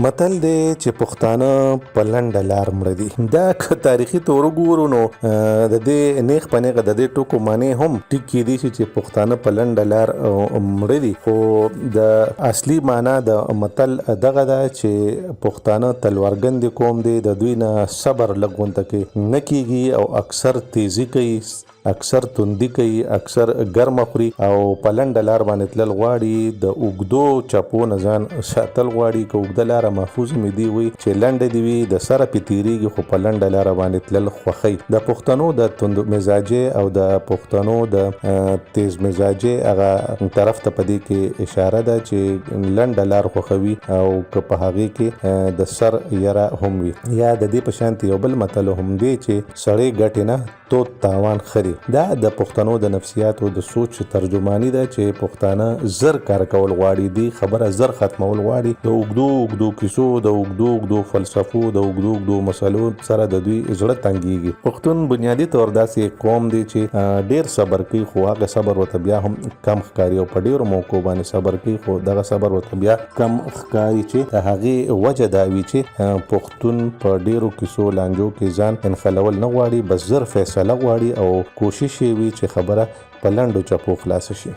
متل دی چې پښتانه په لنډه لار مړه دي. دا که تاریخي طور وګورو نو د دې نیغ په نیغه د دې ټکو معنی هم ټیک کیدی شي چې پښتانه په لنډه لار مړه دي، خو د اصلي معنی د متل دغه ده چې پښتانه تلوارګندې قوم دی، د دوی نه صبر لږ غونته کې نه کیږي او اکثر تیزي کوي، اکثر توندي کوي، اکثر ګرمه خوري او په لنډه لار باندې تلل غواړي، د اوږدو چپو نه ځان ساتل غواړي، که اوږده لاره محفوظ مې دي وي چې لنډه دې وي د سره پې تېرېږي خو په لنډه لاره باندې تلل خوښوي. د پښتنو د توند مزاجۍ او د پښتنو د تېز مزاجۍ هغه طرف ته په دې کې اشاره ده چې لنډه لار خوښوي او که په هغې کې د سر یره هم وي. یا د دې په شانتې یو بل متل هم دی چې سړې ګټې نه تود تاوان ښه دی. دا د پښتنو د نفسیاتو د سوچ ترجماني ده چې پښتانه زر کار کول غواړي، دي خبره زر ختمول غواړي، د اوږدو اوږدو کیسو، د اوږدو اوږدو فلسفو، د اوږدو اوږدو مسلو سره د دوی زړه تنګیږي. پښتون بنیادي طور داسې قوم دی چې ډیر صبر کوي خو هغه صبر ورته بیا هم کم ښکاري او په ډیرو موقعو باندې صبر کوي خو دغه صبر ورته بیا کم ښکاري چې د هغې وجه دا وي چې پښتون په ډېرو کیسو لانجو کې ځان نښلول نه غواړي، بس زر فیصله غواړي او کوشش یې وي چې خبره په لنډو چپو خلاصه شي.